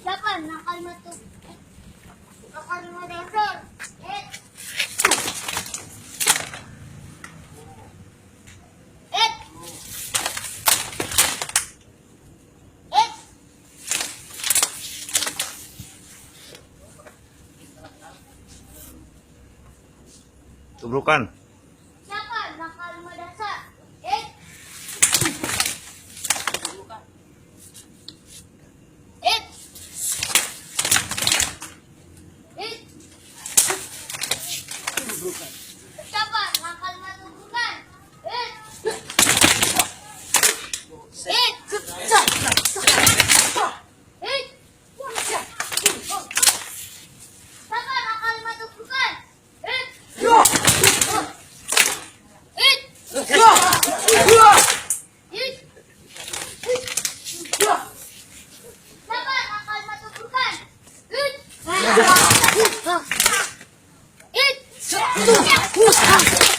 Siapa? Nakalma to. Nakalma dasar. Eh. Eh. Eh. Tubrukan. Siapa? Nakalma dasar. Eh. Eh. Eh. Siapa? Nakalma tubrukan. Eh. Eh. Eh. Siapa? Nakalma tubrukan. Eh. Siapa? Nakalma tubrukan. Eh.